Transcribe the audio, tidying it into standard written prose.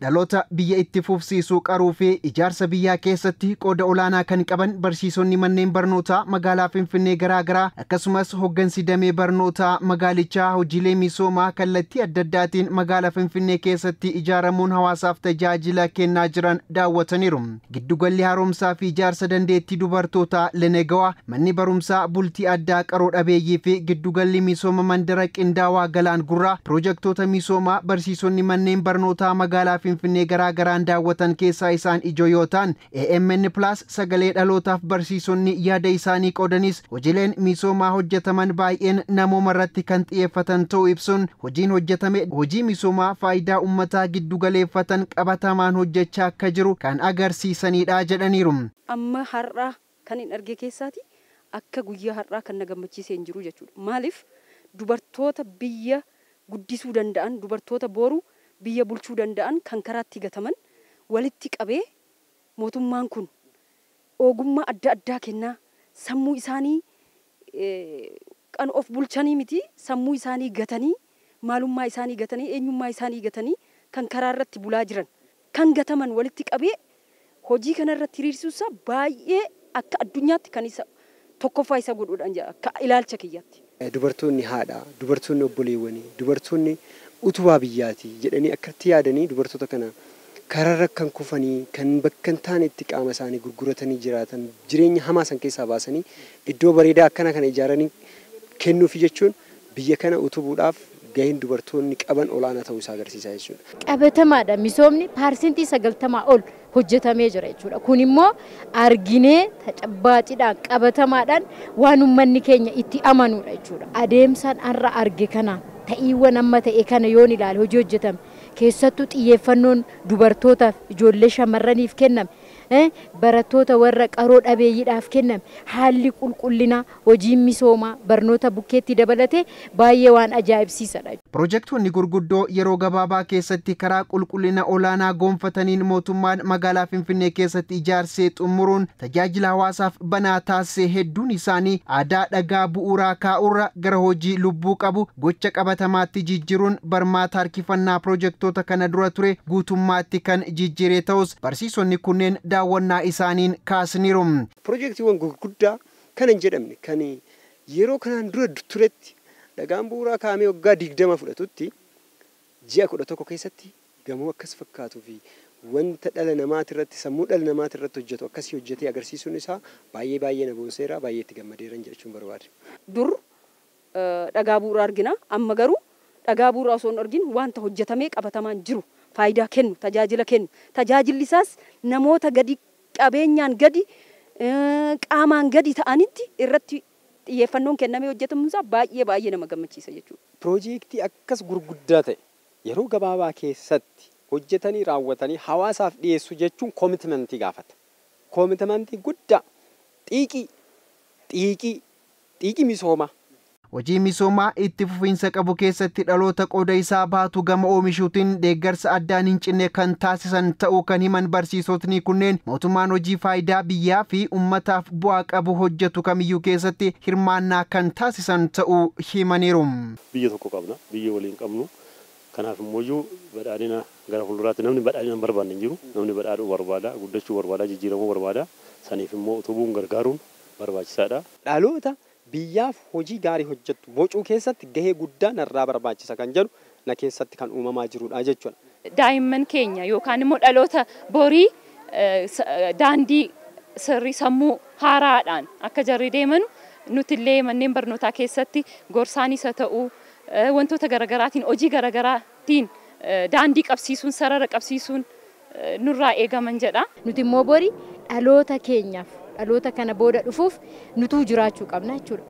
Dhaloota biyya itti fufsiisuu, qaruu fi ijaarsa biyyaa keessatti qooda olaanaa kan qaban barsiisonni manneen barnootaa magaalaa Finfinnee garaa garaa, akkasumas hoggansi damee barnootaa magaalichaa, hojiilee misoomaa kallattii adda addaatiin magaalaa Finfinnee keessatti ijaaramuun hawaasaaf tajaajila kennaa jiran daawwataniiru. Giddugalli haaromsaa fi ijaarsa dandeettii dubartootaa Lenegawaa, manni barumsaa bultii addaa qaroo dhabeeyyii fi giddugalli misooma mandara qindaawaa Galaan Gurraa piroojaktoota misoomaa barsiisonni manneen barnootaa magaalaa Finfinnee garaa garaan daawwatan keessaa isaan ijoo yoo ta'an, AMN Plus sagalee dhalootaaf barsiisonni yaada isaanii qoodanis, hojiileen misoomaa hojjetaman baay'een namooma irratti kan xiyyeeffatan ta'uu ibsuun, hojiin hojjetame hojii misoomaa faayidaa uummataa giddu galeeffatan qabatamaan hojjechaa akka jiru kan agarsiisanidha jedhaniiru. Amma har'aa kan hin arge keessaati akka guyyaa har'aa kan na gammachiisee hin jiru jechuudha. Maaliif, dubartoota biyya guddisuu danda'an, dubartoota boru biyya bulchuu danda'an kan karaatti gataman walitti qabee mootummaan kun ogummaa adda addaa kennaa, sammuu isaanii kan of bulchanii miti, sammuu isaanii gatanii, maalummaa isaanii gatanii, eenyummaa isaanii gatanii kan karaa irratti bulaa jiran, kan gataman walitti qabee hojii kana irratti hiriirsuusaa baay'ee akka addunyaatti kan isa tokkoffaa isa godhuudhaan jedha akka ilaalcha kiyyaatti. Dubartoonni haadha, dubartoonni obboleewwanii, dubartoonni utubaa biyyaati jedhanii akkatti yaadanii, dubartoota kana karaarra kan kufanii, kan bakka hin taanetti qaama isaanii gurguratanii jiraatan, jireenya hamaa san keessaa baasanii iddoo bareedaa akkana kana ijaaranii kennuufi jechuun biyya kana utubuudhaaf gaheen dubartoonni qaban olaanaa ta'uu isaa agarsiisa jechuudha. Qabatamaadha, misoomni 90% ol hojjetamee jira jechuudha. Kun immoo arginee tacabbaatiidhaan qabatamaadhaan waan uummanni keenya itti amanudha jechuudha. Adeemsaan har'a arge kanaan, ta'iiwwan amma ta'e kana yoon ilaale, hojii hojjetame keessattuu xiyyeeffannoon dubartootaaf, ijoollee shamarraniif kenname, barattoota warra qaroo dhabeeyyiidhaaf kenname, haalli qulqullinaa hojiin misoomaa barnoota bukkeetti dabalatee baay'ee waan ajaa'ibsiisadha. Piroojektonni gurguddoo yeroo gabaabaa keessatti karaa qulqullina olaanaa gonfataniin mootummaan magaalaa Finfinnee keessatti ijaarsee xumuruun tajaajila hawaasaaf banaa taasise hedduun isaanii aadaa dhagaa bu'uuraa kaa'urra gara hojii lubbuu qabu gocha qabatamaatti jijjiiruun barmaata harkifannaa piroojektota kana dura ture guutummaatti kan jijjiire ta'us barsiisonni kunneen daawwannaa isaaniin kaasaniiru. Piroojeektiiwwan gurguddaa kan hin jedhamne, kan yeroo kanaan dura turetti dhagaan bu'uuraa kaa'amee waggaa 20 fudhatutti, ji'a 11 keessatti gamoo akkas fakkaatuu fi wanta dhala namaati irratti, sammuu dhala namaati irratti hojjetu akkasii hojjetee agarsiisuun isaa baay'ee baay'ee na boonseera, baay'ee itti gammadeeran jechuun barbaade. Dur dhagaa bu'uuraa argina, amma garuu dhagaa bu'uuraa osoo hin argin wanta hojjetamee qabatamaan jiru, faayidaa kennu, tajaajila kennu, tajaajilli isaas namoota gadi qabeenyaan gadi, qaamaan gadi ta'anitti irratti xiyyeeffannoon kennamee hojjetamuunsaa baay'ee baay'ee nama gammachiisa jechuudha. Piroojeektii akkas gurguddaa ta'e yeroo gabaabaa keessatti hojjetanii raawwatanii hawaasaaf dhiyeessuu jechuun commitmentii gaafata. Commitmentii guddaa, xiiqii xiiqii xiiqii misoomaa. Hojii misoomaa itti fufiinsa qabu keessatti dhaloota qooda isaa baatu gama oomishuutiin deeggarsa addaan hin cinne kan taasisan ta'uu kan himan barsiisotni kunneen, mootummaan hojii faayidaa biyyaa fi uummataaf bu'aa qabu hojjetu kamiyyuu keessatti hirmaannaa kan taasisan ta'uu himaniiru. Biyya tokko qabna, biyya waliin qabnu. Kanaaf immoo badhaadhina gara fuulduraatti, namni badhaadhina hin barbaanne hin jiru. Namni badhaadhuu barbaada, guddachuu barbaada, jijjiiramuu barbaada. Saniif immoo utubuun gargaaruun barbaachisaadha. Dhaloota biyyaaf hojii gaarii hojjettu bocuu keessatti gahee guddaa narraa barbaachisa kan jedhu na keessatti kan uumamaa jirudha jechuudha. Daa'imman keenya yookaan immoo dhaloota borii daandii sirrii sammuu haaraadhaan akka jarri deemanu nuti illee manneen barnootaa keessatti gorsaanis haa ta'u, wantoota garaagaraatiin, hojii garaagaraatiin daandii qabsiisuun, sarara qabsiisuun nurraa eegaman jedha. Nuti immoo bori dhaloota keenyaaf, dhaloota kana booda dhufuuf nutuu jiraachuu qabna jechuudha.